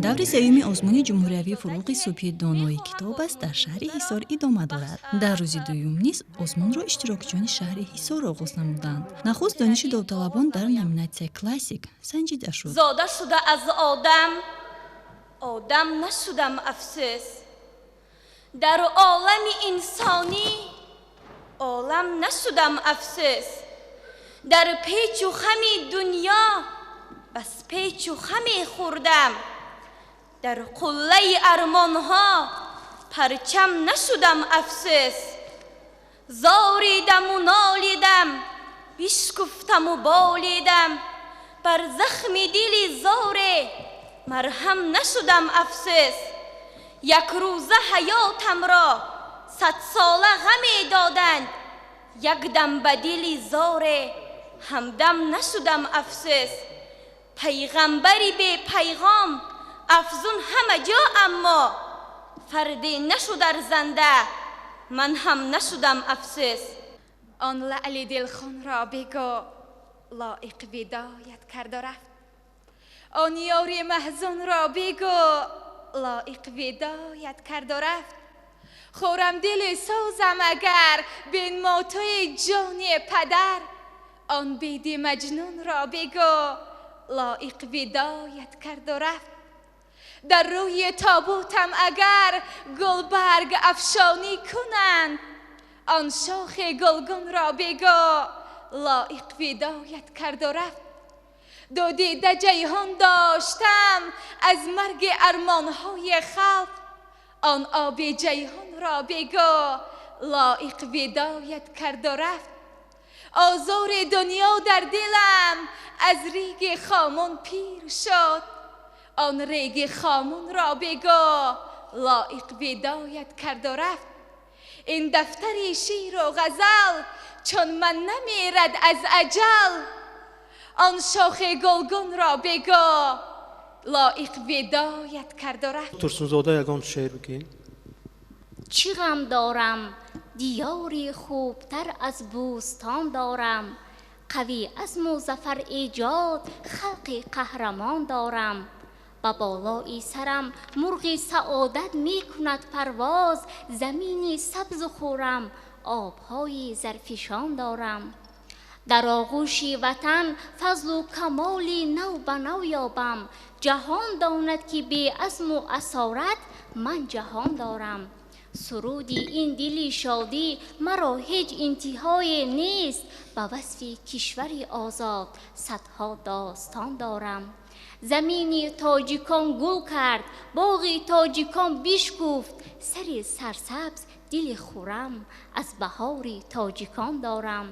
Даври сеюми озмуни ҷумҳуриявии «Фурӯғи субҳи донои китоб аст» дар шаҳри Ҳисор идома дорад. Дар рӯзи дуюм низ озмунро иштирокчиёни шаҳри Ҳисор оғоз намуданд. Нахуст дониши довталабон дар номинатсияи «Классик» санҷида шуд. Зода шуда аз одам, одам нашудам, афсӯс. Дар олами инсонӣ олам нашудам, афсӯс. Дар печу хами дунё бас печу хаме хӯрдам, дар қуллаи армонҳо парчам нашудам, афсӯс. Зоридаму нолидам, бишкуфтаму болидам, бар захми дили зоре марҳам нашудам, афсӯс. Як рӯза ҳаётамро садсола ғаме доданд, якдам ба дили зоре ҳамдам нашудам, афсӯс. Пайғамбари бепайғом афзун ҳама ҷо, аммо фарде нашуд арзанда, ман ҳам нашудам, афсӯс. Он лаъли дилхунро бигӯ, лоиқ видоят карду рафт. Он ёри маҳзунро бигӯ, лоиқ видоят карду рафт. Хӯрам дили сӯзам агар бинмо туи ҷони падар. Он беди маҷнунро бигӯ, лоиқ видоят карду рафт. Дар рӯи тобутам агар гулбарг афшонӣ кунанд, он шохи гулгунро бигӯ, лоиқ видоят карду рафт. Ду дида ҷайҳун доштам аз марги армонҳои халқ, он оби ҷайҳунро бигӯ, лоиқ видоят карду рафт. Озори дунё дар дилам аз реги хомун пир шуд, он реги хомунро бигӯ, лоиқ видоят карду рафт. Ин дафтари шеъру ғазал чун ман намирад аз аҷал, он шохи гулгунро бигӯ, лоиқ видоят карду рафт. Турсунзода, ягон шеър бигӯед. Чӣ ғам дорам, диёри хубтар аз бӯстон дорам. Қавӣ азму зафар эҷод, халқи қаҳрамон дорам. Ба болои сарам мурғи саодат мекунад парвоз, замини сабзу хуррам, обҳои зарфишон дорам. Дар оғӯши ватан фазлу камоли нав ба нав ёбам, ҷаҳон донад, ки беазму асорат ман ҷаҳон дорам. Суруди ин дили шодӣ маро ҳеҷ интиҳое нест, ба васфи кишвари озод садҳо достон дорам. Замини тоҷикон гул кард, боғи тоҷикон бишкуфт, сари сарсабз, дили хуррам аз баҳори тоҷикон дорам.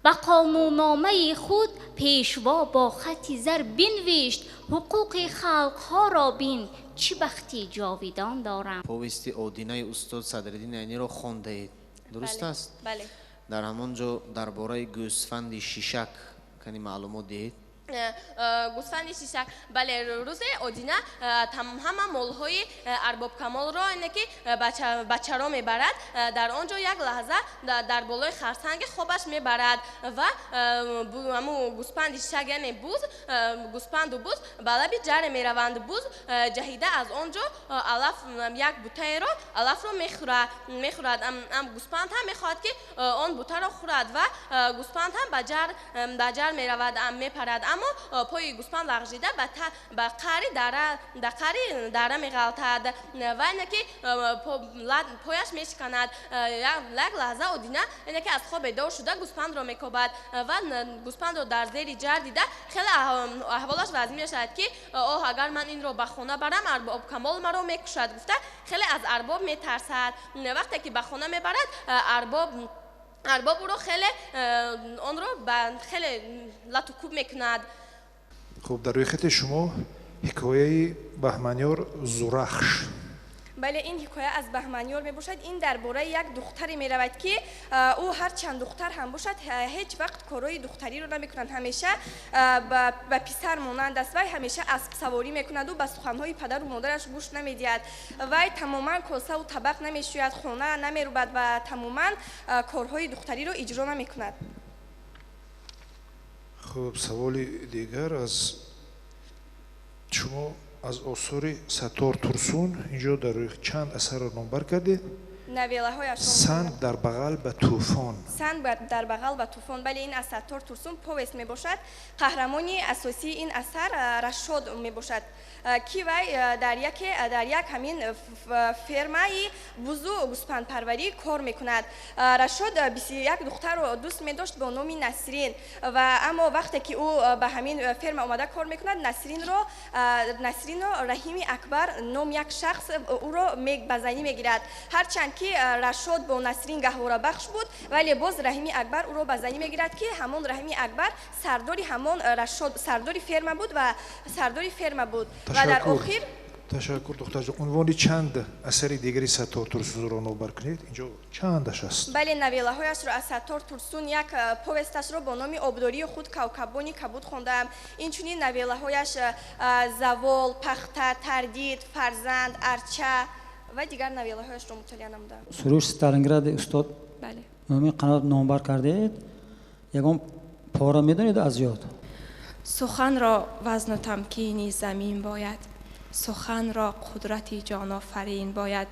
Ба қонунномаи худ Пешво бо хати зар бинвишт ҳуқуқи халқҳоро, бин, чӣ бахти ҷовидон дорам. Повести «Одинаи» устод Садриддин Айниро хондаед, дуруст аст? Бале. Дар ҳамон ҷо дар бораи гӯсфанди Шишак кани маълумот диҳед. Гӯсфанди Шишак, бале. Рӯзе Одина ҳама молҳои Арбоб Камолро ине ки ба чаро мебарад. Дар он ҷо як лаҳза дар болои харсанге хобаш мебарад ва ҳаму гӯспанди Шишак, яъне буз, гӯспанду буз ба лаби ҷаре мераванд. Буз ҷаҳида аз он ҷо алаф, як бутаеро, алафро мехӯрад. Гӯспанд ҳам мехоҳад, ки он бутаро хӯрад, ва гӯспанд ҳам ба ҷар меравад, мепарад, аммо пои гӯспанд лағжида ба қаъри дара, дар қаъри дара меғалтад ва ине ки пояш мешиканад. Як лаҳза Одина ине ки аз хоб бедор шуда гӯспандро мекобад ва гӯспандро дар зери ҷар дида хеле аҳволаш вазмин мешавад, ки оҳ, агар ман инро ба хона барам, Арбоб Камол маро мекушад, гуфта хеле аз арбоб метарсад. Вақте ки ба хона мебарад, арбоб ӯро хеле онро хеле лату кӯб мекунад. Хуб, дар рӯйхати шумо ҳикояи Баҳманёр «Зурахш». Бале, ин ҳикоя аз Баҳманёр мебошад. Ин дар бораи як духтаре меравад, ки ӯ ҳарчанд духтар ҳам бошад, ҳеҷ вақт корҳои духтариро намекунад, ҳамеша ба писар монанд аст. Вай ҳамеша аспсаворӣ мекунаду ба суханҳои падару модараш гӯш намедиҳад. Вай тамоман косаву табақ намешӯяд, хона намерубад ва тамоман корҳои духтариро иҷро намекунад. Хуб, саволи дигар аз шумо. Аз осори Саттор Турсун инҷо дар рӯи чанд асарро номбар кардед. Новеллаҳояшон. Санг дар бағал ба тӯфон. Санг дар бағал ба тӯфон. Бале, ин аз Саттор Турсун повест мебошад. Қаҳрамони асосии ин асар Рашод мебошад, ки вай дар як ҳамин фермаи бузу гӯспандпарварӣ кор мекунад. Рашод 21 духтарро дӯст медошт бо номи Насрин, ва аммо вақте ки ӯ ба ҳамин ферма омада кор мекунад, Насринро Раҳими Акбар ном як шахс ӯро ба занӣ мегирад. Ҳарчанд ки Рашод бо Насрин гаҳворабахш буд, вале боз Раҳими Акбар ӯро ба занӣ мегирад, ки ҳамон Раҳими Акбар сардори ҳамон Рашод, сардори ферма буд ва сардори ферма буд. Ва дар охир Ташаккур, духтарҷон. Унвони чанд асари дигари Саттор Турсунро номбар кунед. Инҷо чандаш аст? Бале, новеллаҳояшро аз Саттор Турсун як повесташро бо номи Обдории худ кавкабони кабуд хондаам. Инчунин новеллаҳояш Завол, Пахта, Тардид, Фарзанд, Арча ва дигар новеллаҳояшро мутолиа намудам. Суруш Сталингради устод Бале. Мӯмин Қанот номбар кардед. Ягон пора медонед аз ёд? Суханро вазну тамкини замин бояд, суханро қудрати ҷонофарин бояд,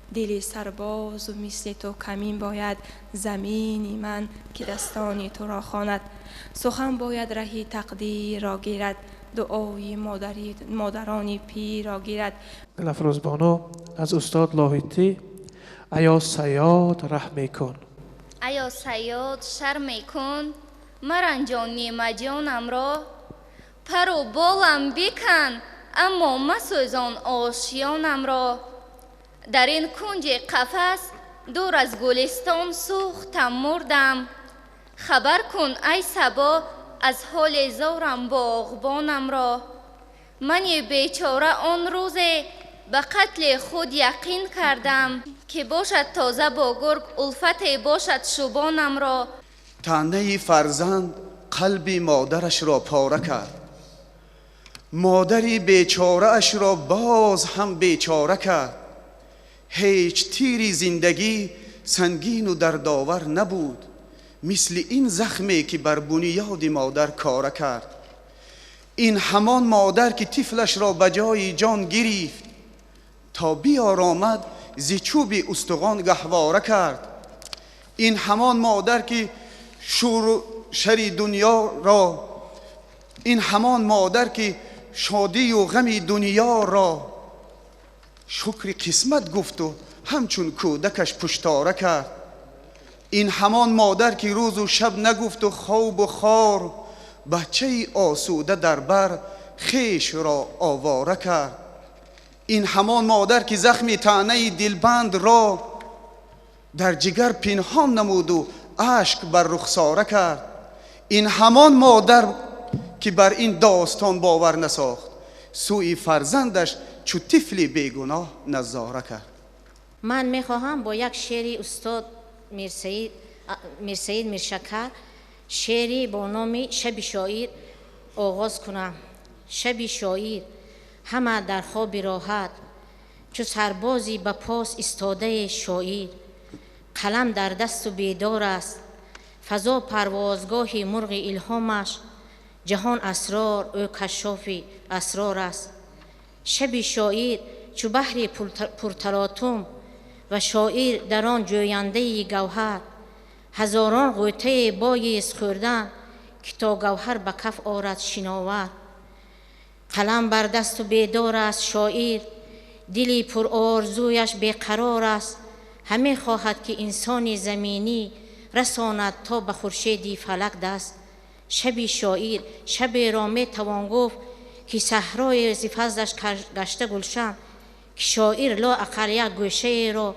дили сарбозу мисли ту камин бояд, замини ман ки дастони туро хонад. Сухан бояд раҳи тақдирро гирад, дуои модарони пирро гирад. Дилафрӯзбону, аз устод Лоҳитӣ «Аё Сайёд, раҳ мекун». Аё Сайёд, шар мекун, маранҷон нимаҷонамро, пару болам бикан, аммо масӯзон ошёнамро. Дар ин кунҷи қафас дур аз гулистон сӯхтам, мурдам. Хабар кун, ай сабо, аз ҳоли зорам боғбонамро. Мани бечора он рӯзе ба қатли худ яқин кардам, ки бошад тоза бо гург улфате бошад шубонамро. Таънаи фарзанд қалби модарашро пора кард, модари бечораашро боз ҳам бечора кард. Ҳеҷ тири зиндагӣ сангину дардовар набуд, мисли ин захме ки бар бунёди модар кора кард. Ин ҳамон модар ки тифлашро ба ҷои ҷон гирифт, то биёромад зи чӯби устухон гаҳвора кард. Ин ҳамон модар ки шуру шари дунёро, ин ҳамон модар ки шодию ғами дунёро шукри қисмат гуфту ҳамчун кӯдакаш пуштора кард. Ин ҳамон модар ки рӯзу шаб нагуфту хобу хор, бачаи осуда дар бар хешро овора кард. Ин ҳамон модар ки захми таънаи дилбандро дар ҷигар пинҳон намуду ашк бар рухсора кард. Ин ҳамон модар ки бар ин достон бовар насохт, сӯи фарзандаш чу тифли бегуноҳ назора кард. Ман мехоҳам бо як шеъри устод Мирсаид Миршакар, шеъри бо номи «Шаби шоир» оғоз кунам. Шаби шоир ҳама дар хоби роҳат, чу сарбози ба пос истодаи шоир, қалам дар дасту бедор аст, фазо парвозгоҳи мурғи илҳомаш, ҷаҳон асрор, ӯ кашшофи асрор аст. Шаби шоир чу баҳри пурталотум ва шоир дар он ҷӯяндаи гавҳар, ҳазорон ғӯтае боист хӯрдан, ки то гавҳар ба каф орад шиновар. Қалам бар дасту бедор аст шоир, дили пурорзуяш беқарор аст, ҳаме хоҳад ки инсони заминӣ расонад то ба хуршеди фалак даст. Шаби шоир шаберо метавон гуфт, ки саҳрои зи фазлаш гашта гулшан, ки шоир лоақал як гӯшаеро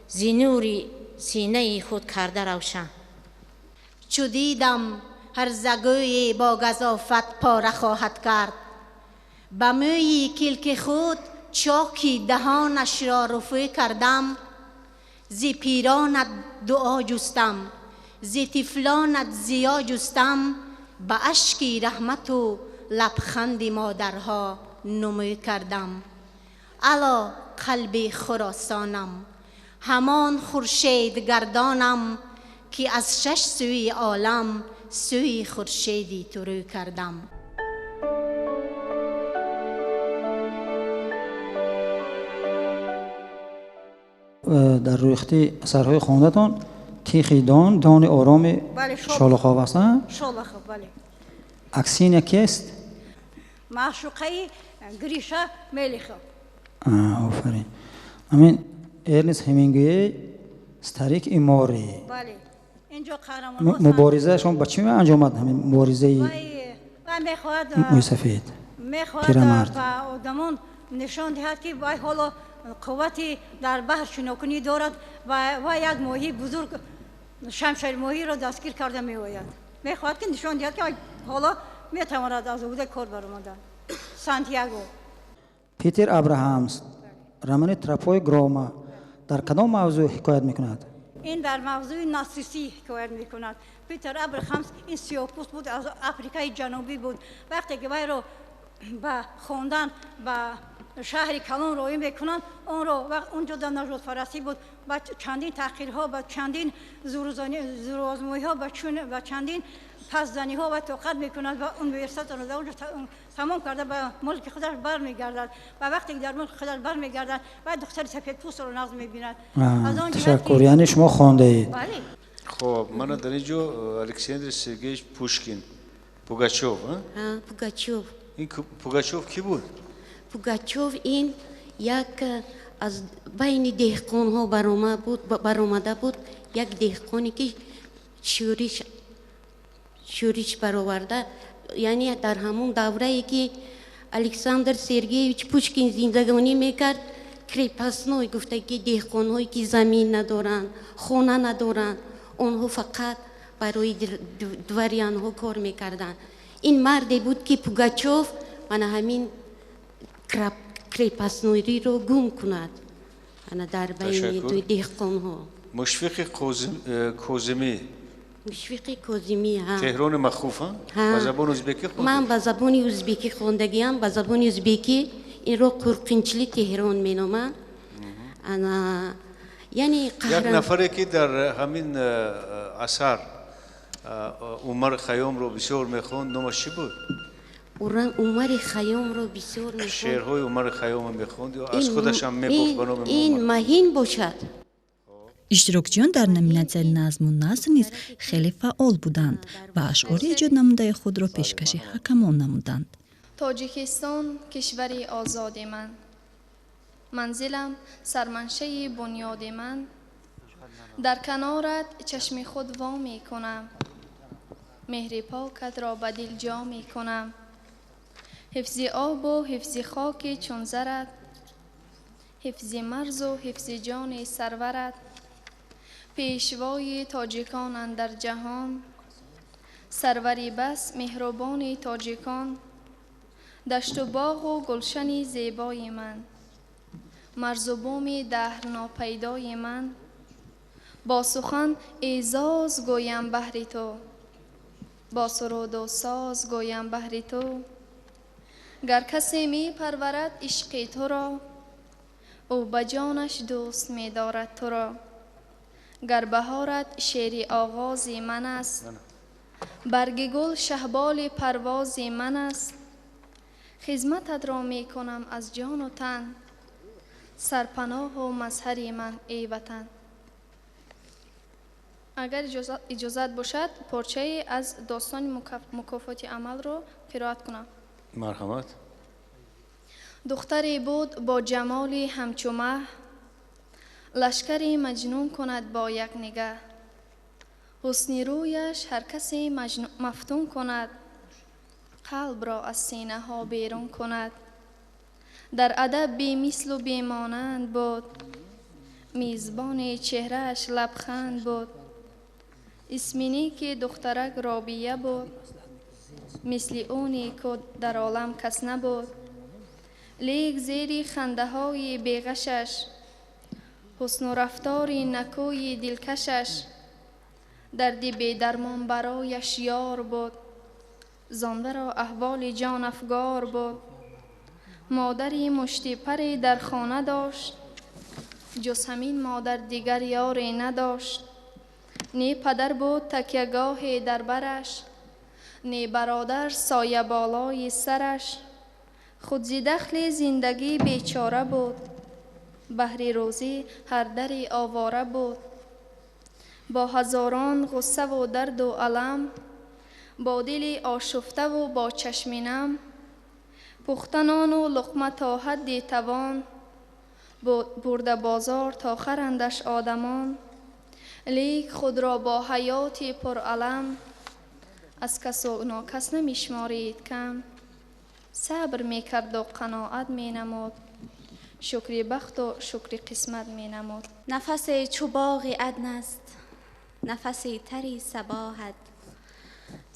зи нури синаи худ карда равшан. Чу дидам ҳарзагӯе бо газофат пора хоҳад кард, ба мӯи килки худ чоки даҳонашро руфӯ кардам. Зи пиронат дуо ҷустам, зи тифлонат зиё ҷустам, ба ашки раҳмату лабханди модарҳо нумӯ кардам. Ало қалби хуросонам, ҳамон хуршедгардонам, ки аз шаш сӯи олам сӯи хуршеди ту рӯ кардам. Дар рӯйхати асарҳои хондатон Тихий Дон, Дони ороми Шолохов аст, а? Шолохов, бале. Аксинья кист? Маъшуқаи Гриша Мелихов. Офарин. Ҳамин Эрнест Ҳемингуэй «Старик и море». Бале. Инҷо қаҳрамонҳо Муборизаашон ба чӣ анҷомад, ҳамин муборизаи вай мехоҳад мӯйсафед? Мехоҳад Пирамард. ба одамон нишон диҳад, ки вай ҳоло қуввати дар баҳр шинокунӣ дорад ва вай як моҳии бузург, шамшермоҳиро дастгир карда меояд. Мехоҳад, ки нишон диҳад, ки вай ҳоло метавонад аз уҳдаи кор баромадан. Сантьяго. Питер Абраҳамс романи «Тропой грома» дар кадом мавзӯъ ҳикоят мекунад? Ин дар мавзӯи нацистӣ ҳикоят мекунад. Питер Абрахамс ин сиёҳпӯст буд, аз Африкаи Ҷанубӣ буд. Вақте ки вайро ба хондан ба шаҳри калон роҳӣ мекунанд, онро унҷо дар нажодпарастӣ буд, ба чандин таҳқирҳо, ба чандин зӯрозмоиҳо, ба чандин пасзаниҳо ва тоқат мекунад ва университетро дар онҷо тамом карда, ба мулки худаш бармегардад. Ва вақте ки дар мулки худаш бармегардад, вай духтари сафедпӯстро нағз мебинад. Аз он ҷиҳат Ташаккур. Яъне шумо хондаед? Бале. Хоб, мана дар ин ҷо Александр Сергеевич Пушкин, Пугачев. Пугачев. Ин Пугачев кӣ буд? Пугачев ин як аз байни деҳқонҳо баромада буд, як деҳқоне, ки шӯриш бароварда, яъне дар ҳамон даврае, ки Александр Сергеевич Пушкин зиндагонӣ мекард, крепостной гуфта, ки деҳқонҳое, ки замин надоранд, хона надоранд, онҳо фақат барои дворянҳо кор мекарданд. Ин марде буд, ки Пугачев мана ҳамин крепостнойиро гум кунад, ана дар байни деҳқонҳо. Мушфиқи Козимӣ. Мушфиқи Козимӣ. «Теҳрони махуф» ба забони узбекӣ? Ман ба забони узбекӣ хондагиам. Ба забони узбекӣ инро «Қӯрқинчли Теҳрон» меноманд. Ана, яъне Як нафаре, ки дар ҳамин асар Умар Хайёмро бисёр мехонд, номаш чӣ буд? Умари Хайёмро бисёр мехонд? Шеърҳои Умари Хайёмро мехонд ё аз худашам мегуфт ба номи Ин Маҳин бошад. Иштирокчиён дар номинатсияи назму наср низ хеле фаъол буданд ва ашъори эҷоднамудаи худро пешкаши ҳакамон намуданд. Тоҷикистон, кишвари озоди ман, манзилам, сарманшаи бунёди ман, дар канорат чашми худ во мекунам, меҳри покатро ба дил ҷо мекунам. Ҳифзи обу ҳифзи хоки чун зарат, ҳифзи марзу ҳифзи ҷони сарварат, пешвои тоҷикон андар ҷаҳон, сарвари бас меҳрубони тоҷикон, дашту боғу гулшани зебои ман, марзу буми даҳрнопайдои ман, бо сухан эъзоз гӯям баҳри ту, бо суруду соз гӯям баҳри ту. Гар касе мепарварад ишқи туро, ӯ ба ҷонаш дӯст медорад туро. Гар баҳорат шеъри оғози ман аст, барги гул шаҳболи парвози ман аст, хизмататро мекунам аз ҷону тан, сарпаноҳу мазҳари ман, эй Ватан. Агар иҷозат бошад, порчае аз достони «Мукофоти амалро» қироат кунам. Марҳамат. Духтаре буд бо ҷамоли ҳамчу маҳ, лашкари маҷнун кунад бо як нигаҳ. Ҳусни рӯяш ҳар касе мафтун кунад, қалбро аз синаҳо берун кунад. Дар адаб бемислу бемонанд буд, мизбони чеҳрааш лабханд буд. Исми неки духтарак Робия буд, мисли ӯ неку дар олам кас набуд. Лек зери хандаҳои беғашаш, ҳусну рафтори накӯи дилкашаш, дарди бедармон барояш ёр буд, зондаро аҳволи ҷон афгор буд. Модари муштипаре дар хона дошт, ҷуз ҳамин модар дигар ёре надошт. Не падар буд такягоҳе дар бараш, не бародар сояболои сараш. Худ зи дахли зиндагӣ бечора буд, Баҳри рӯзӣ ҳар дари овора буд. Бо ҳазорон ғуссаву дарду алам, бо дили ошуфтаву бо чашми нам, пухта нону луқма то ҳадди тавон, бурда бозор то харандаш одамон. Лик худро бо ҳаёти пуралам аз касу нокас намешморид кам. Сабр мекарду қаноат менамуд, шукри бахту шукри қисмат менамуд. Нафасе чу боғи адн аст, нафаси тари сабоҳат.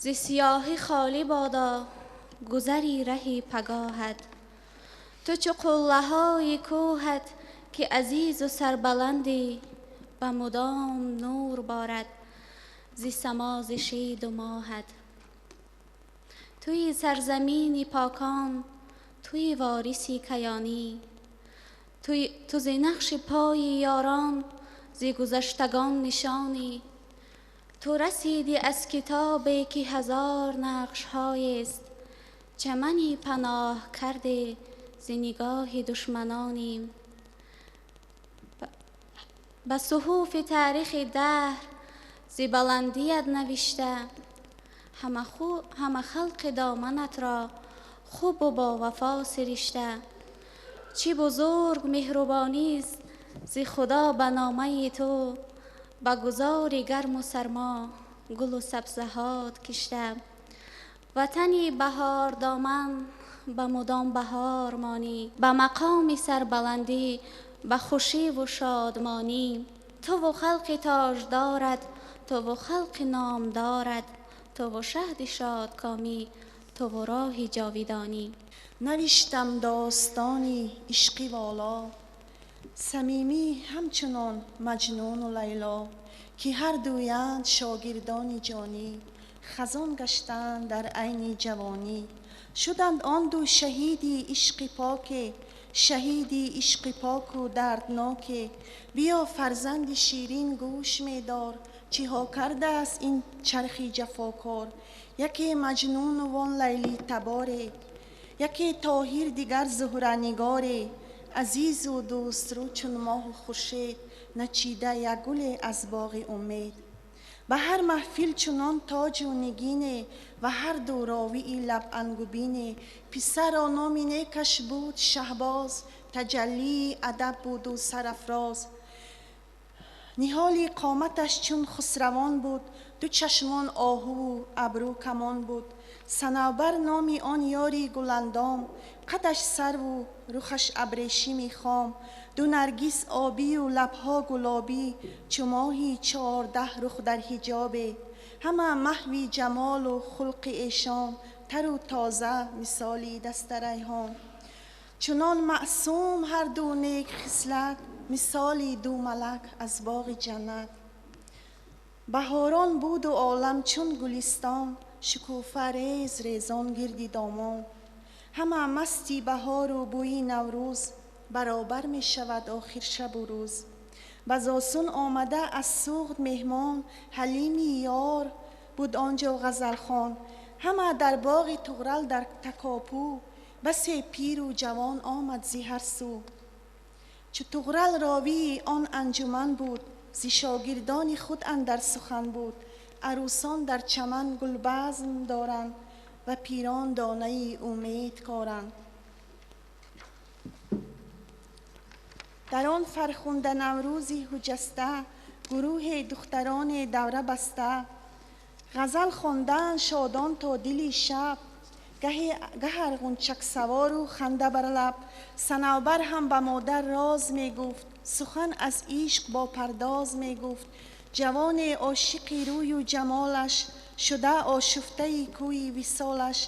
Зи сиёҳӣ холӣ бодо гузари раҳи пагоҳат. Ту чу қуллаҳои кӯҳат ки азизу сарбаландӣ, ба мудом нур борад зи само зи шиду моҳат. Туи сарзамини покон, туи вориси каёнӣ, ту зи нақши пои ёрон, зи гузаштагон нишонӣ. Ту расидӣ аз китобе ки ҳазор нақшҳоест, чамани паноҳ карде зи нигоҳи душманонӣ. Ба суҳуфи таърихи даҳр зи баландият навишта, ҳама халқи доманатро хубу бовафо сиришта. Чӣ бузург меҳрубонист зи худо ба номаи ту, ба гузори гарму сармо гулу сабзаҳот кишта. Ватани баҳордоман ба мудом баҳор монӣ, ба мақоми сарбаландӣ, ба хушиву шодмонӣ. Туву халқи тоҷдорат, туву халқи номдорат, туву шаҳди шодкомӣ, туву роҳи ҷовидонӣ. Навиштам достони ишқи воло, самимӣ ҳамчунон Маҷнуну Лайло, ки ҳар дуянд шогирдони ҷонӣ, хазон гаштанд дар айни ҷавонӣ. Шуданд он ду шаҳиди ишқи поке, шаҳиди ишқи поку дардноке. Биё фарзанди ширин гӯш медор, чиҳо кардааст ин чархи ҷафокор. Яке Маҷнуну вон Лайли таборе, яке Тоҳир дигар Зуҳранигоре. Азизу дӯстрӯ чун моҳу хуршед, начида як гуле аз боғи умед. Ба ҳар маҳфил чунон тоҷу нигине, ва ҳар ду ровии лабангубине. Писаро номи некаш буд Шаҳбоз, таҷаллии адаб буду сарафроз. Ниҳоли қоматаш чун хусравон буд, ду чашмон оҳуву абрӯ камон буд. Санавбар номи он ёри гуландом, қадаш сарву рухаш абрешими хом. Ду наргис обию лабҳо гулобӣ, чу моҳи 14 рух дар ҳиҷобе. Ҳама маҳви ҷамолу хулқи эшон, тару тоза мисоли дастарайҳон. Чунон маъсум ҳарду нек хислат, мисоли ду малак аз боғи ҷаннат. Баҳорон буду олам чун гулистон, шукуфа рез резон гирди домон. Ҳама масти баҳору бӯи Наврӯз, баробар мешавад охир шабу рӯз. Ба Зосун омада аз Суғд меҳмон, ҳалими ёр буд он ҷо ғазалхон. Ҳама дар боғи Туғрал дар такопӯ, басе пиру ҷавон омад зи ҳар сӯ. Чу Туғрал ровии он анҷуман буд, зи шогирдони худ андар сухан буд. Арӯсон дар чаман гулбазм доранд ва пирон донаи умед коранд. Дар он фархунда Наврӯзи ҳуҷаста, гурӯҳе духтароне давра баста. Ғазал хонданд шодон то дили шаб, гаҳ арғунчаксавору ханда бар лаб. Санавбар ҳам ба модар роз мегуфт, сухан аз ишқ бо пардоз мегуфт. Ҷавоне ошиқи рӯю ҷамолаш, шуда ошуфтаи кӯи висолаш.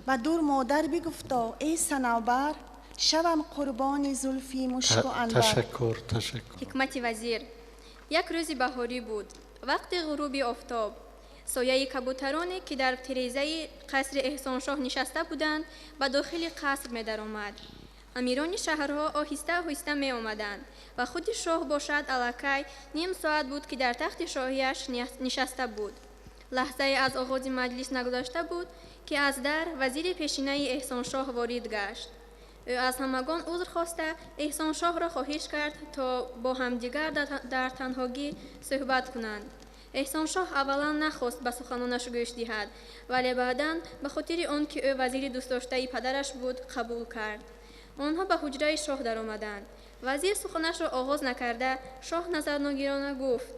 Ба дур модар бигуфто: эй Санавбар, шавам қурбони зулфи мушку анбар. Ташаккур, ташаккур. Ҳикмати вазир. Як рӯзи баҳорӣ буд, вақти ғуруби офтоб. Сояи кабутароне ки дар тирезаи қасри Эҳсоншоҳ нишаста буданд, ба дохили қаср медаромад. Амирони шаҳрҳо оҳиста оҳиста меомаданд ва худи шоҳ бошад аллакай ним соат буд, ки дар тахти шоҳияш нишаста буд. Лаҳзае аз оғози маҷлис нагузашта буд, ки аз дар вазири пешинаи Эҳсоншоҳ ворид гашт. Ӯ аз ҳамагон узр хоста, Эҳсоншоҳро хоҳиш кард, то бо ҳамдигар дар танҳогӣ суҳбат кунанд. Эҳсоншоҳ аввалан нахост ба суханонаш гӯш диҳад, вале баъдан ба хотири он ки ӯ вазири дӯстдоштаи падараш буд, қабул кард. Онҳо ба ҳуҷраи шоҳ даромаданд. Вазир суханашро оғоз накарда, шоҳ назарногирона гуфт: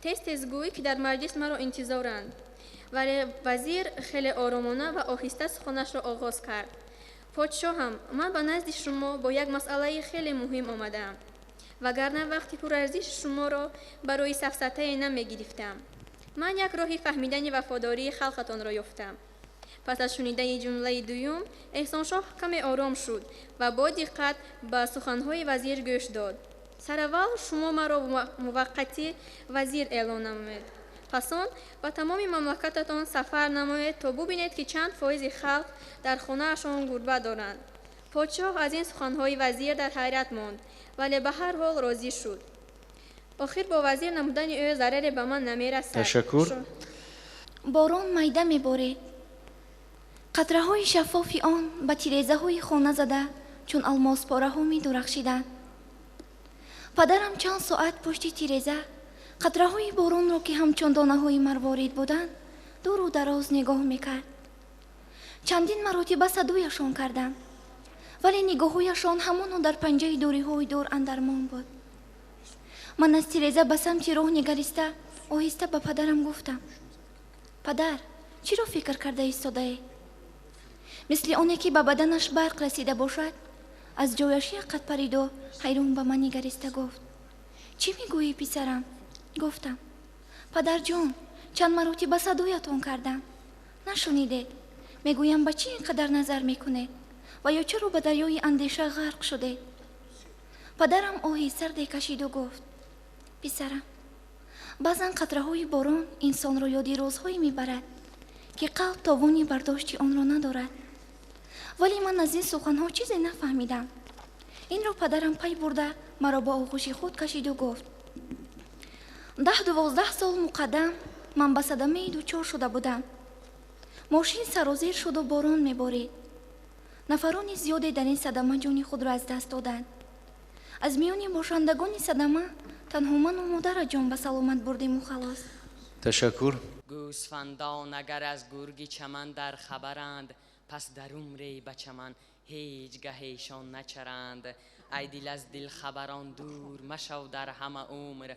тез тез гӯй, ки дар маҷлис маро интизоранд. Вале вазир хеле оромона ва оҳиста суханашро оғоз кард: подшоҳам, ман ба назди шумо бо як масъалаи хеле муҳим омадаам, вагарна вақти пурарзиши шуморо барои сафсатае намегирифтам. Ман як роҳи фаҳмидани вафодории халқатонро ёфтам. Пас аз шунидани ҷумлаи дуюм, Эҳсоншоҳ каме ором шуд ва бо диққат ба суханҳои вазир гӯш дод. Сараввал шумо маро муваққатӣ вазир эълон намоед. Пас он ба тамоми мамлакататон сафар намоед, то бубинед, ки чанд фоизи халқ дар хонаашон гурба доранд. Подшоҳ аз ин суханҳои вазир дар ҳайрат монд, вале ба ҳар ҳол розӣ шуд. Охир бо вазир намудани ӯ зараре ба ман намерасад. Ташаккур. Борон майда меборид. Қатраҳои шаффофи он ба тирезаҳои хона зада, чун алмоспораҳо медурахшиданд. Падарам чанд соат пушти тиреза қатраҳои боронро, ки ҳамчун донаҳои марворид буданд, дуру дароз нигоҳ мекард. Чандин маротиба садояшон кардам, вале нигоҳҳояшон ҳамоно дар панҷаи дуриҳои дур андармон буд. Ман аз тиреза ба самти роҳ нигариста, оҳиста ба падарам гуфтам: падар, чиро фикр карда истодаед? Мисли оне ки ба баданаш барқ расида бошад, аз ҷояш як қад париду ҳайрон ба ман нигариста гуфт: чӣ мегӯӣ, писарам? Гуфтам: падарҷон, чанд маротиба садоятон кардам, нашунидед. Мегӯям, ба чӣ ин қадар назар мекунед ва ё чаро ба дарёи андеша ғарқ шудед? Падарам оҳи сарде кашиду гуфт: писарам, баъзан қатраҳои борон инсонро ёди рӯзҳое мебарад, ки қалб товони бардошти онро надорад. Вале ман аз ин суханҳо чизе нафаҳмидам. Инро падарам пай бурда, маро ба оғӯши худ кашиду гуфт: 10-12 сол муқаддам ман ба садамаи дучор шуда будам. Мошин сарозер шуду борон меборид. Нафарони зиёде дар ин садама ҷони худро аз даст доданд. Аз миёни бошандагони садама танҳо ману модара ҷон ба саломат бурдему халос. Ташаккур. Гӯсфандон агар аз гурги чаман дар хабаранд, пас дар умре ба чаман ҳеҷ гаҳешон начаранд. Ай дил аз дил хабарон дур машав дар ҳама умр,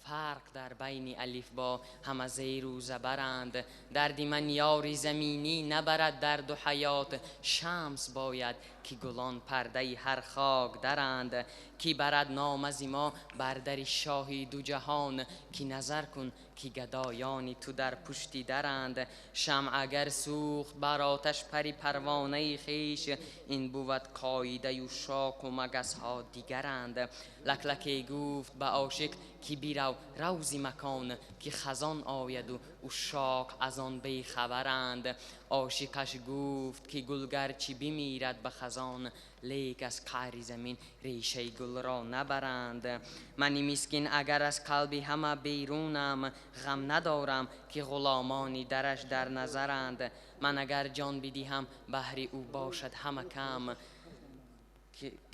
фарқ дар байни алифбо ҳама зеру забаранд. Дарди ман ёри заминӣ набарад дарду ҳаёт, шамс бояд ки гулон пардаи ҳар хок даранд. Ки барад ном аз мо бар дари шоҳи ду ҷаҳон, ки назар кун ки гадоёни ту дар пушти даранд. Шамъ агар сӯхт бар оташ пари парвонаи хеш, ин бувад қоидаю шоқу магасҳо дигаранд. Лаклаке гуфт ба ошиқ ки бирав равзи макон, ки хазон ояду ушшоқ аз он бехабаранд. Ошиқаш гуфт ки гул гарчи бимирад ба хазон, лек аз қаъри замин решаи гулро набаранд. Мани мискин агар аз қалби ҳама берунам, ғам надорам ки ғуломони дараш дар назаранд. Ман агар ҷон бидиҳам баҳри ӯ бошад ҳама кам,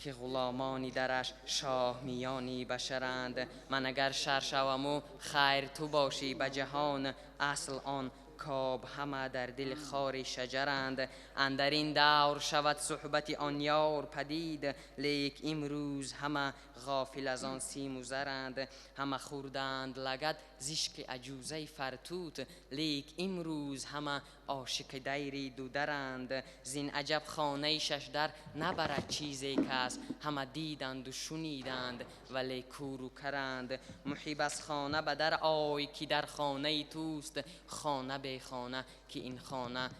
ки ғуломони дараш шоҳ миёни башаранд. Ман агар шар шаваму хайр ту бошӣ ба ҷаҳон, асл он коб ҳама дар дили хори шаҷаранд. Андар ин давр шавад суҳбати он ёр падид, лек имрӯз ҳама ғофил аз он симу заранд. Ҳама хӯрданд лагад зишки аҷузаи фартут, лек имрӯз ҳама ошиқи дайри дударанд. Зин аҷаб хонаи шашдар набарад чизе кас, ҳама диданду шуниданд вале кӯру каранд. Муҳиб аз хона ба дар ой ки дар хонаи туст, хона бехона ки ин хона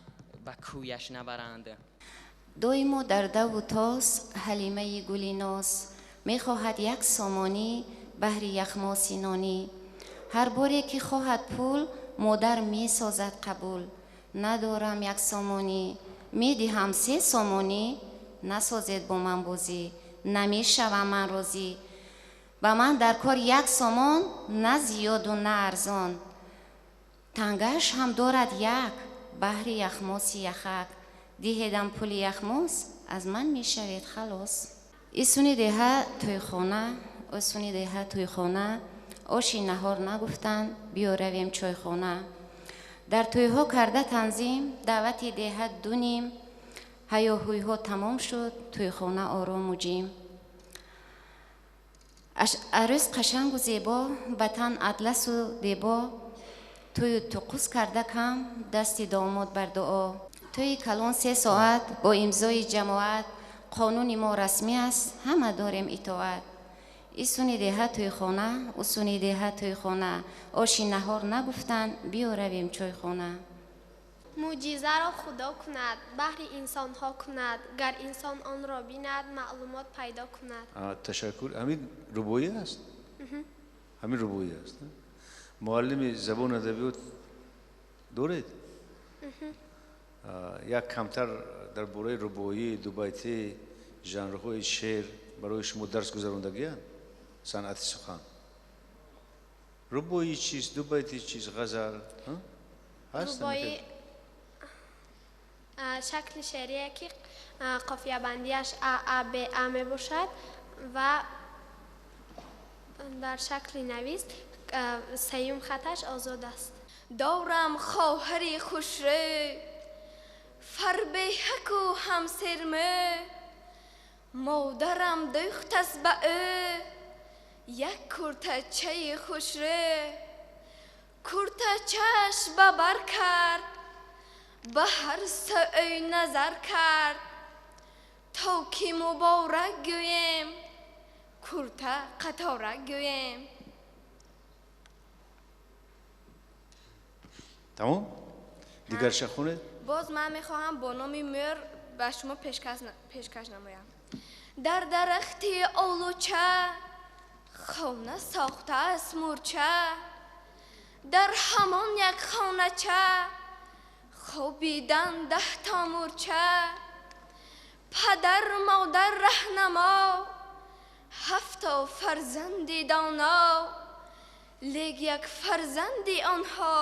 ба кӯяш набаранд. Доимо дар даву тос ҳалимаи гули ноз мехоҳад як сомонӣ баҳри яхмоси нонӣ. Ҳар боре ки хоҳад пул, модар месозад қабул. Надорам як сомонӣ, медиҳам 3 сомонӣ. Насозед бо ман бозӣ, намешавам ман розӣ. Ба ман дар кор 1 сомон, на зиёду на арзон. Тангааш ҳам дорад як, баҳри яхмоси яхак. Диҳедам пули яхмос, Аз ман мешавед халос. Исуни деҳа тӯйхона, осуни деҳа тӯйхона, оши наҳор нагуфтанд, биё равем чойхона. Дар тӯйҳо карда танзим, даъвати деҳа дуним, ҳаёҳӯйҳо тамом шуд, тӯйхона орому ҷим. Арӯз қашангу зебо, ба тан атласу дебо, тӯю туқус карда кам, дасти домод бар дуо. Тӯи калон 3 соат бо имзои ҷамоат, қонуни мо расмӣ аст, ҳама дорем итоат. Исуни деҳа тӯйхона, усуни деҳа тӯйхона, оши наҳор нагуфтанд, биё равем чойхона. Мӯъҷизаро Худо кунад, баҳри инсонҳо кунад, гар инсон онро бинад, маълумот пайдо кунад. Ташаккур. Ҳамин рубоӣ аст? Ҳамин рубоӣ аст. Муаллими забон адабиёт доред? Як камтар дар бораи рубоӣ, дубайтӣ, жанрҳои шеър барои шумо дарс гузарондагиянд? Санъати сухан. Рубоӣ чист, дубайтӣ чист, ғазал? Рубоӣ шакли шеърие ки қофиябандиаш А, А, Б, А мебошад ва дар шакли навис сеюм хаташ озод аст. Дорам хоҳари хушрӯ, фарбеҳаку ҳамсермӯ, модарам дӯхтаст ба ӯ як куртачаи хушрӯ. Куртачаш ба бар кард, ба ҳар сӯй назар кард, то ки муборак гӯем, курта қатора гӯем. Тамом? Дигарша хонед? Боз ман мехоҳам бо номи мӯр ба шумо пешкаш намоям. Дар дарахти олуча хона сохтааст мӯрча, дар ҳамон як хонача хобидан 10 та мӯрча. Падар модар раҳнамо, 7 та фарзанди доно, лек як фарзанди онҳо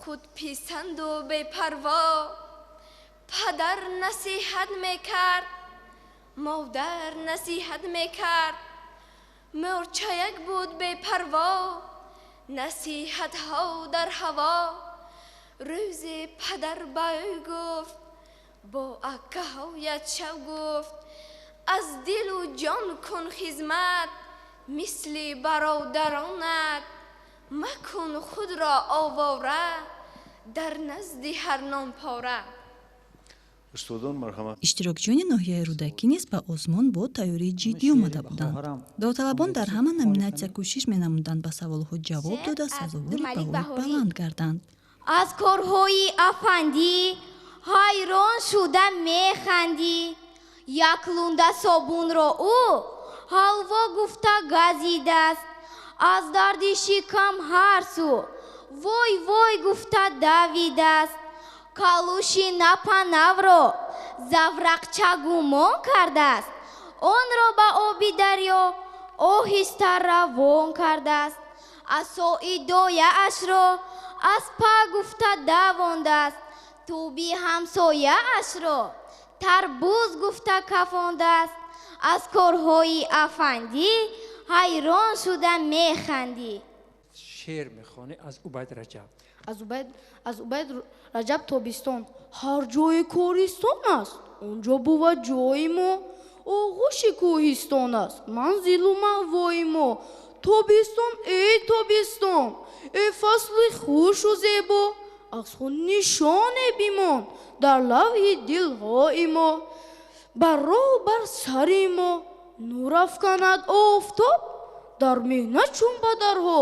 худписанду бепарво. Падар насиҳат мекард, модар насиҳат мекард, мӯрчаяк буд бепарво, насиҳатҳо дар ҳаво. Рӯзе падар ба ӯ гуфт, бо аккаҳоят шав гуфт, аз дилу ҷон кун хизмат, мисли бародаронат, макун худро овора, дар назди ҳар нонпора. Устодон марҳамат. Иштирокчиёни ноҳияи Рӯдакӣ низ ба озмун бо тайёрии ҷиддӣ омада буданд. Довталабон дар ҳама номинатсия кӯшиш менамуданд ба саволҳо ҷавоб дода сазовори баҳои баланд гарданд. Аз корҳои афандӣ ҳайрон шуда механдӣ. Як лунда собунро ӯ ҳалво гуфта газидааст. Аз дарди шикам ҳар сӯ вой вой гуфта давидааст. Калуши напанавро заврақча гумон кардааст. Онро ба оби дарё оҳиста равон кардааст. Асои дояашро аз па гуфта давондааст. Тӯби ҳамсояашро тарбуз гуфта кафондааст. Аз корҳои афандӣ ҳайрон шуда механдӣ. Шеър мехонӣ аз Убайд Раҷаб. Аз Убайд Раҷаб тобистон. Ҳар ҷое користон аст, он ҷо бувад ҷои мо. Оғӯши кӯҳистон аст, манзилу маъвои мо. Тобистон, эй тобистон, эй фасли хушу зебо, аз худ нишоне бимон дар лавҳи дилҳои мо. Бар роҳу бар сари мо нур афканад офтоб, дар меҳнат чун падарҳо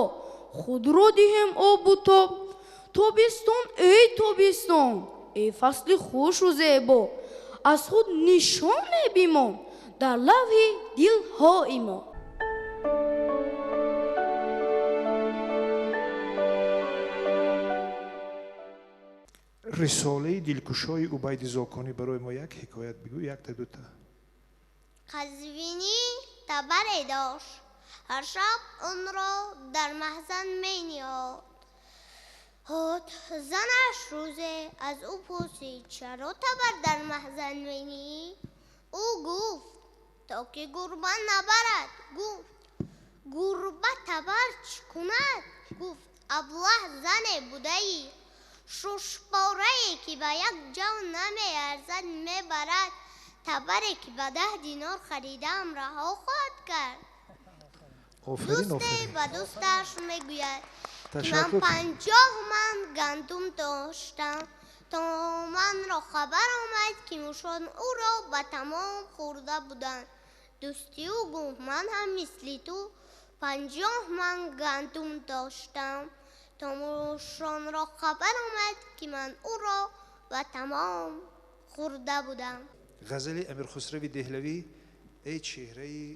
худро диҳем обу тоб. Тобистон, эй тобистон, эй фасли хушу зебо, аз худ нишоне бимон дар лавҳи дилҳои мо. Рисолаи дилкушои Убайди Зоконӣ барои мо як ҳикоят бигӯ, якта дута. Қазвинӣ табаре дошт, ҳар шаб онро дар маҳзан мениҳод. Занаш рӯзе аз ӯ пурсид: чаро табар дар маҳзан менӣ? Ӯ гуфт: то ки гурба набарад. Гуфт: гурба табар чӣ кунад? Гуфт: аблаҳ зане будаӣ, шушпорае ки ба як ҷав намеарзад мебарад, табаре ки ба 10 динор харидаам раҳо хоҳад кард. Дӯсте ба дӯсташ мегӯяд: ки ман 50 ман гандум доштам, то манро хабар омад, ки мушон ӯро ба тамом хӯрда буданд. Дӯсти ӯ гуфт: ман ҳам мисли ту 50 ман гандум доштам, то мушонро хабар омад, ки ман ӯро ба тамом хӯрда будам. Ғазали Амирхусрави Деҳлавӣ. Эй чеҳраи,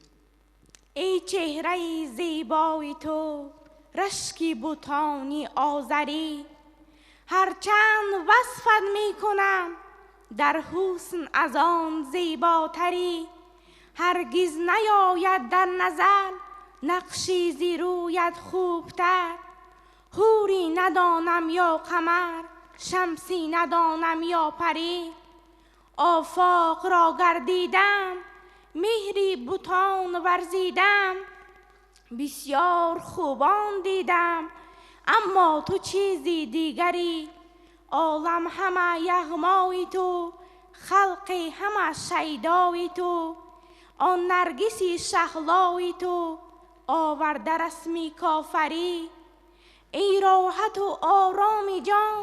эй чеҳраи зебои ту, рашки бутони озарӣ, ҳарчанд васфат мекунам, дар ҳусн аз он зеботарӣ. Ҳаргиз наёяд дар назар нақши зи рӯят хубтар. Ҳурӣ надонам ё қамар, шамсӣ надонам ё парӣ. Офоқро гардидам, меҳри бутон варзидам, бисёр хубон дидам, аммо ту чизи дигарӣ. Олам ҳама яғмои ту, халқи ҳама шайдои ту. Он наргиси шаҳлои ту оварда расми кофарӣ. Эй роҳату ороми ҷон,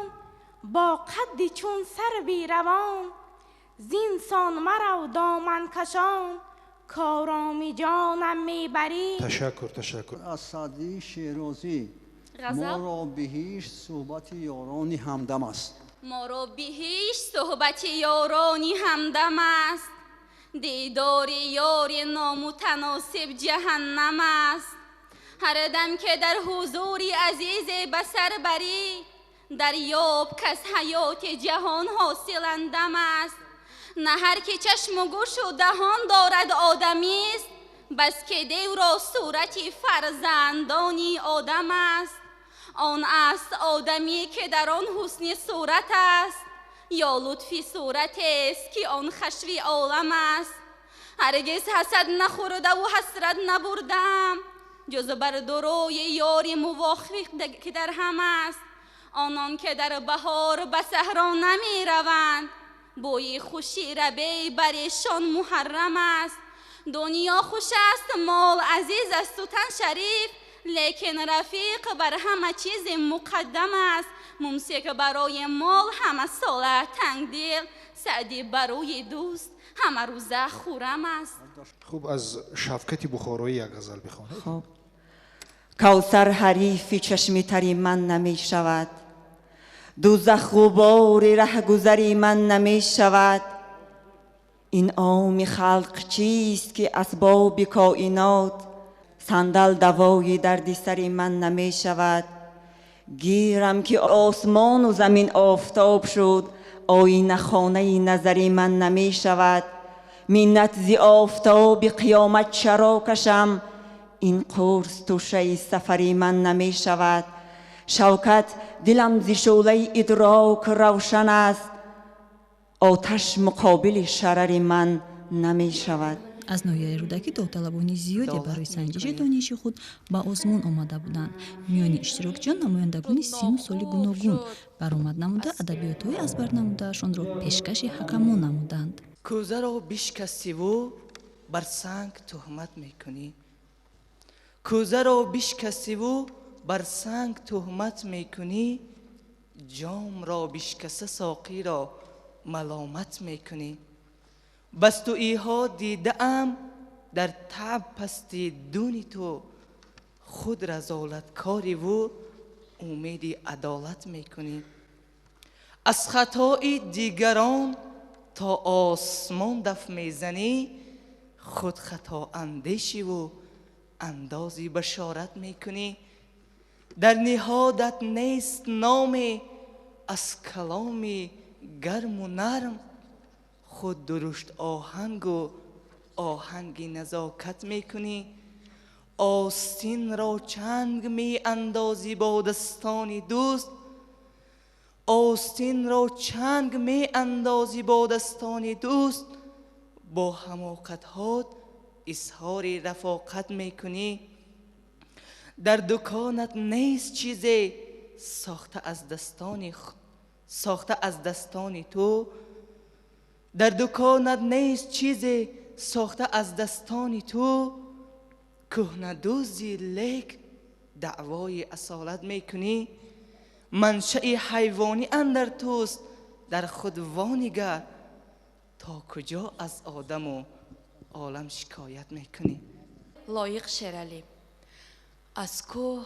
бо қадди чун сарви равон, зинсон марав доманкашон, короми ҷонам мебарӣ. Ташаккур, ташаккур. Аз Саъдии Шерозӣ. Моро биҳишт суҳбати ёрони ҳамдам аст. Моро биҳишт суҳбати ёрони ҳамдам аст. Дидори ёри номутаносиб ҷаҳаннам аст. Ҳар дам ки дар ҳузури азизе ба сар барӣ, дарёб кас ҳаёти ҷаҳон ҳосиландам аст. На ҳар ки чашму гӯшу даҳон дорад одамист, бас ки девро сурати фарзандони одам аст. Он аст одамӣ ки дар он ҳусни сурат аст, ё лутфи суратест ки он хашви олам аст. Ҳаргиз ҳасад нахӯрдаву ҳасрат набурдам, ҷуз бар дурӯи ёри мувофиқ ки дар ҳам аст. Онон ки дар баҳор ба саҳро намераванд, бӯи хуши рабеъ бар эшон муҳаррам аст. Дунё хуш аст, мол азиз асту тан шариф, лекин рафиқ бар ҳама чиз муқаддам аст. Мумсик барои мол ҳама сола тангдил, Саъдӣ барои дӯст ҳама рӯза хуррам аст. Хуб, аз Шавкати Бухороӣ як ғазал бихонед. Хуб. Кавсар ҳарифи чашми тари ман намешавад, дӯзах ғубори раҳгузари ман намешавад. Инъоми халқ чист ки асбоби коинот, сандал давои дарди сари ман намешавад. Гирам ки осмону замин офтоб шуд, оинахонаи назари ман намешавад. Миннат зи офтоби қиёмат чаро кашам, ин қурс тӯшаи сафари ман намешавад. Шавкат, дилам зи шӯълаи идрок равшан аст, оташ муқобили шарари ман намешавад. Аз ноҳияи Рӯдакӣ довталабони зиёде барои санҷиши дониши худ ба озмун омада буданд. Миёни иштирокчиён намояндагони сину соли гуногун баромад намуда, адабиётҳои аз бар намудаашонро пешкаши ҳакамон намуданд. Кӯзаро бишкастиву бар санг туҳмат мекунӣ, кӯзаро бишкастиву бар санг туҳмат мекунӣ, ҷомро бишкаста соқиро маломат мекунӣ. Бас туиҳо дидаам дар таъб пасти дуни ту, худ разолаткориву умеди адолат мекунӣ. Аз хатои дигарон то осмон даф мезанӣ, худ хатоандешиву андози башорат мекунӣ. Дар ниҳодат нест номе аз каломи гарму нарм, худ дурушт оҳангу оҳанги назокат мекунӣ. Остинро чанг меандозӣ бо дастони дӯст, Остинро чанг меандозӣ бо дастони дӯст, бо ҳамоқатҳот изҳори рафоқат мекунӣ. Дар дуконат нест чизе сохта аз дастони ту, дар дуконат нест чизе сохта аз дастони ту. Кӯҳнадӯзи лек даъвои асолат мекунӣ. Маншаи ҳайвонӣ андар туст, дар худ вонигар, то куҷо аз одаму олам шикоят мекунӣ. Лоиқ Шералӣ. Аз кӯҳ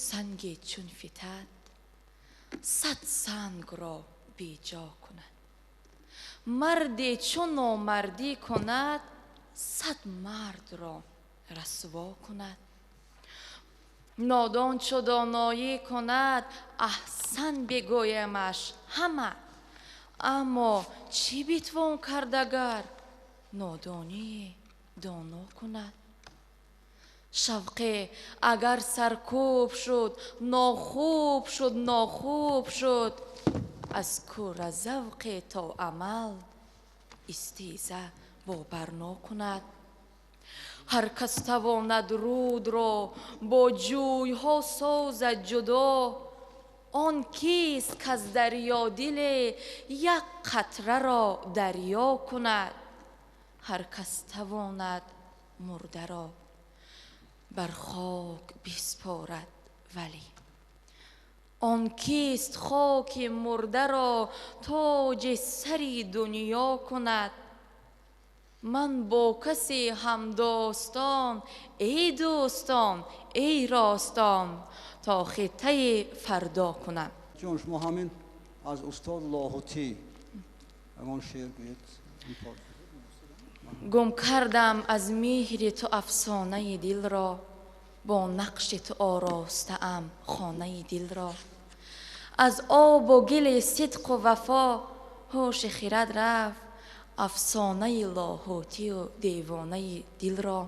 санге чун фитад, сад сангро беҷо кунад. Марде чун номардӣ кунад, сад мардро расво кунад. Нодон чу доноӣ кунад, аҳсан бигӯямаш ҳама. Аммо чӣ битвон кард агар нодонӣ доно кунад? Шавқе агар саркӯб шуд, нохуб шуд, нохуб шуд. Аз кӯра завқе то амал истиза бо барно кунад. Ҳар кас тавонад рудро бо ҷӯйҳо созад ҷудо, он кист каз дарё диле як қатраро дарё кунад. Ҳар кас тавонад мурдаро бар хок биспорад, вале он кист хоки мурдаро тоҷи сари дунё кунад. Ман бо касе ҳамдостон, эй дӯстон, эй ростон, то хиттаи фардо кунам. Ҷон, шумо ҳамин аз устод Лоҳутӣ ягон шеър гӯед. Гум кардам аз меҳри ту афсонаи дилро, бо нақши ту оростаам хонаи дилро. Аз обу гили сидқу вафо ҳуши хирад рафт, афсонаи лоҳутию девонаи дилро.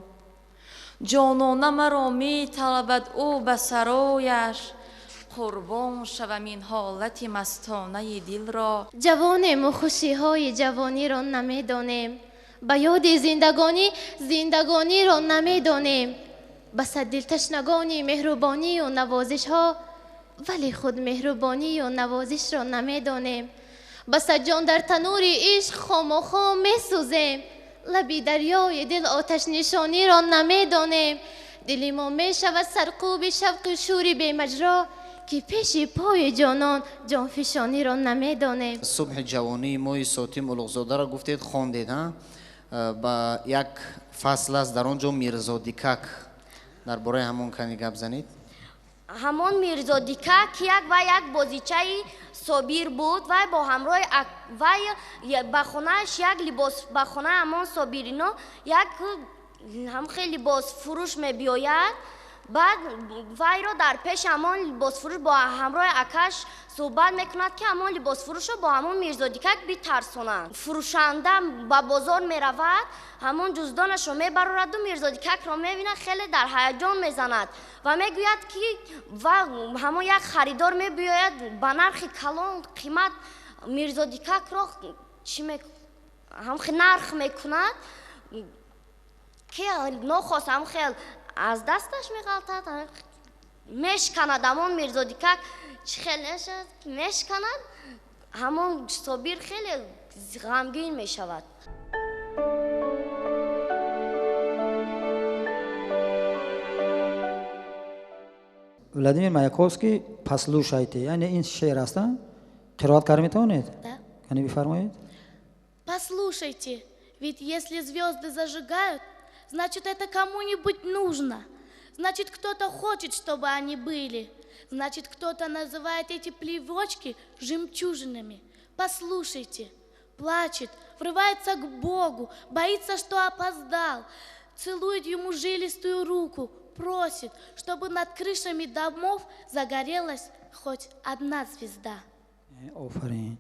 Ҷонона маро металабад ӯ ба сарояш, қурбон шавам ин ҳолати мастонаи дилро. Ҷавонему хушиҳои ҷавониро намедонем, ба ёди зиндагонӣ зиндагониро намедонем. Ба сад дилташнагони меҳрубонию навозишҳо, вале худ меҳрубонию навозишро намедонем. Ба сад ҷон дар танури ишқ хомохом месӯзем, лаби дарёи дил оташнишониро намедонем. Дили мо мешавад сарқуби шавқи шӯри бемаҷро, ки пеши пои ҷонон ҷонфишониро намедонем. Субҳи ҷавонии мои Сотим Улуғзодаро гуфтед, хондед, ҳа? Ба як фасл аст, дар он ҷо Мирзодикак, дар бораи ҳамон кани гап занед. Ҳамон Мирзодикак як ва як бозичаи Собир буд, вай бо ҳамроҳи вай ба хонааш як либос, ба хонаи ҳамон Собирино як ҳам хеле либосфурӯш мебиёяд. Баъд вайро дар пеши ҳамон либосфурӯш бо ҳамроҳи акаш суҳбат мекунад, ки ҳамон либосфурӯшро бо ҳамон Мирзодикак битарсонанд. Фурӯшанда ба бозор меравад, ҳамон ҷуздонашро мебарораду Мирзодикакро мебинад, хеле дар ҳаяҷон мезанад ва мегӯяд, ки ва ҳамон як харидор мебиёяд ба нархи калон қимат Мирзодикакро чӣ ҳам нарх мекунад, ки нохост ҳам хел аз дасташ меғалтад, мешканад. Ҳамон Мирзодикак чӣ хел мешавад, мешканад. Ҳамон Собир хеле ғамгин мешавад. Владимир Маяковский «Послушайте», яъне ин шеър аст, қироат карда метавонед? Да. Кани бифармоед. Послушайте, ведь если звезды зажигают, значит, это кому-нибудь нужно. Значит, кто-то хочет, чтобы они были. Значит, кто-то называет эти плевочки жемчужинами. Послушайте, плачет, врывается к Богу, боится, что опоздал, целует ему жилистую руку, просит, чтобы над крышами домов загорелась хоть одна звезда. Офарин.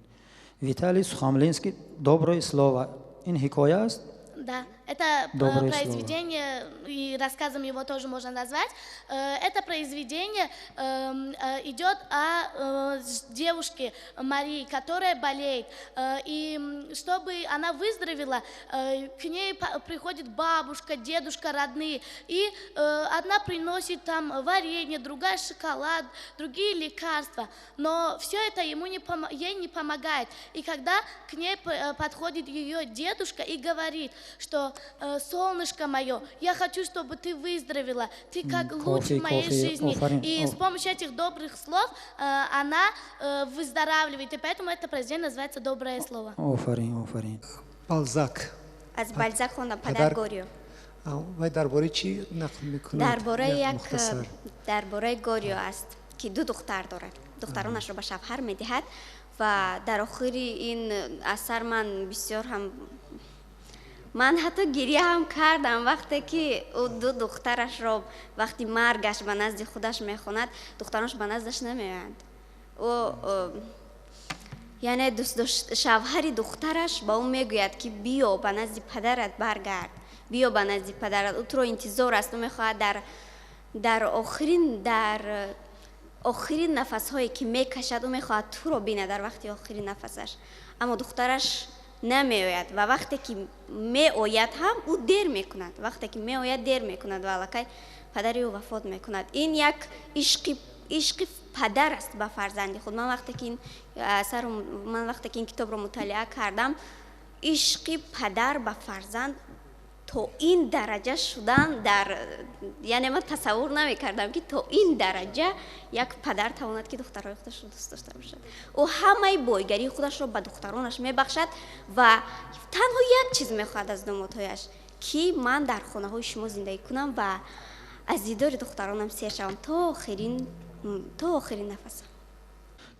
Виталий Сухомлинский «Доброе слово». Ин ҳикоя аст? Да, Это Доброе произведение, и рассказом его тоже можно назвать. Это произведение идет о девушке Марии, которая болеет. И чтобы она выздоровела, к ней приходит бабушка, дедушка, родные. И одна приносит там варенье, другая шоколад, другие лекарства. Но все это ему не ей не помогает. И когда к ней подходит ее дедушка и говорит, что солнышко мое, я хочу, чтобы ты выздоровела, ты как луч в моей жизни. И с помощью этих добрых слов она выздоравливает. И поэтому это произведение называется «Доброе слово». Офарин, офарин. Балзак. Аз Балзак хондам, «Падар Горио». Вай дар бораи чӣ нақл мекунад? Дар бораи як, дар бораи Горио аст, ки ду духтар дорад. Духтаронашро ба шавҳар медиҳад ва дар охири ин асар ман бисёр ҳам, ман ҳатто гиря ҳам кардам, вақте ки ӯ ду духтарашро вақти маргаш ба назди худаш мехонад, духтаронаш ба наздаш намеоянд. Ӯ, яъне шавҳари духтараш ба ӯ мегӯяд, ки биё ба назди падарат баргард, биё ба назди падарат, ӯ туро интизор аст, ӯ мехоҳад дар охирин нафасҳое ки мекашад, ӯ мехоҳад туро бинад дар вақти охирин нафасаш. Аммо духтараш намеояд ва вақте ки меояд ҳам, ӯ дер мекунад, вақте ки меояд, дер мекунад ва аллакай падари ӯ вафот мекунад. Ин як ишқи падар аст ба фарзанди худ. Ман вақте ки ин китобро мутолиа кардам, ишқи падар ба фарзанд то ин дараҷа шудан дар, яъне ман тасаввур намекардам, ки то ин дараҷа як падар тавонад, ки духтарҳои худашро дӯст дошта бошад. Ӯ ҳамаи бойгарии худашро ба духтаронаш мебахшад ва танҳо як чиз мехоҳад аз домодҳояш, ки ман дар хонаҳои шумо зиндагӣ кунам ва аз дидори духтаронам сер шавам то охирин нафасам.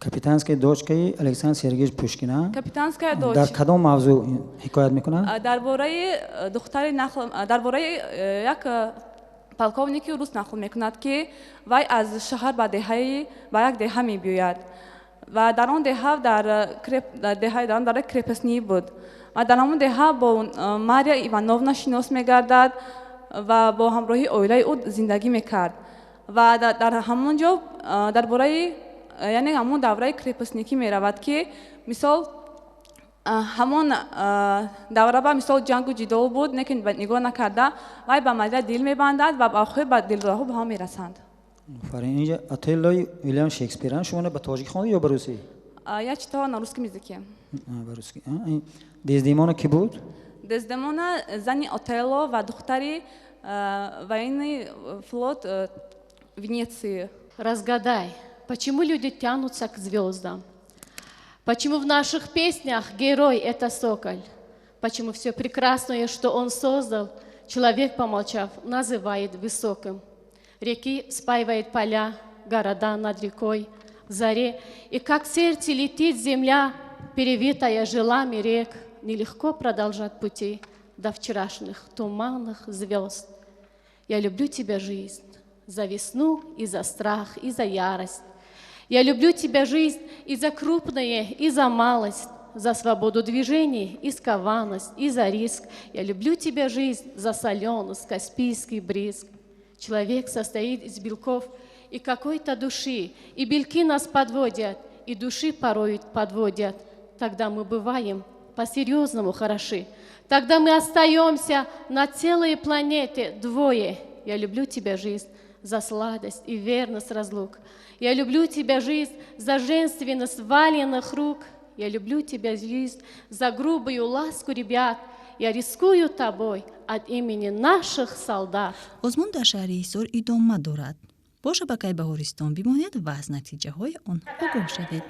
«Капитанская дочка» и Александр Сергеевич Пушкина. «Капитанская дочь». Дар кадом мавзӯъ ҳикоят мекунад? Дар бораи духтари нақл, дар бораи як полковники рус нақл мекунад, ки вай аз шаҳар ба деҳаи, ба як деҳа мебиёяд ва дар он деҳа, дар деҳаи, дар он давра крепостной буд, ва дар ҳамон деҳа бо Мария Ивановна шинос мегардад ва бо ҳамроҳии оилаи ӯ зиндагӣ мекард. Ва дар ҳамон ҷо дар бораи, яъне ҳамон давраи крепостникӣ меравад, ки мисол ҳамон давра ба мисол ҷангу ҷидол буд, лекин нигоҳ накарда, вай ба Мария дил мебандад ва ба охир ба дилроҳу ба ҳам мерасанд. Офарин. Инҷа «Отеллои» Вилям Шекспир. Шумо ба тоҷикӣ хондед ё ба русӣ? Я читала на русском языке. Ба русский. Дездемона кӣ буд? Дездемона зани Отелло ва духтари военный флот Венеции. Разгадай, почему люди тянутся к звездам? Почему в наших песнях герой — это соколь? Почему все прекрасное, что он создал, человек, помолчав, называет высоким? Реки спаивает поля, города над рекой, в заре, и как сердце летит земля, перевитая жилами рек, нелегко продолжать пути до вчерашних туманных звезд. Я люблю тебя, жизнь, за весну и за страх, и за ярость. Я люблю тебя, жизнь, и за крупное, и за малость, за свободу движений и скованность, и за риск. Я люблю тебя, жизнь, за соленость, каспийский брызг. Человек состоит из белков и какой-то души, и белки нас подводят, и души порою подводят. Тогда мы бываем по-серьезному хороши. Тогда мы остаемся на целой планете двое. Я люблю тебя, жизнь, за сладость и верность разлук. Я люблю тебя, жизнь, за женственность Валиных рук. Я люблю тебя, жизнь, за грубую ласку ребят. Я рискую тобой от имени наших солдат. Озмун дар шаҳри Ҳисор идома дорад. Бо шабакаи Баҳористон бимонед ва аз натиҷаҳои он огоҳ шавед.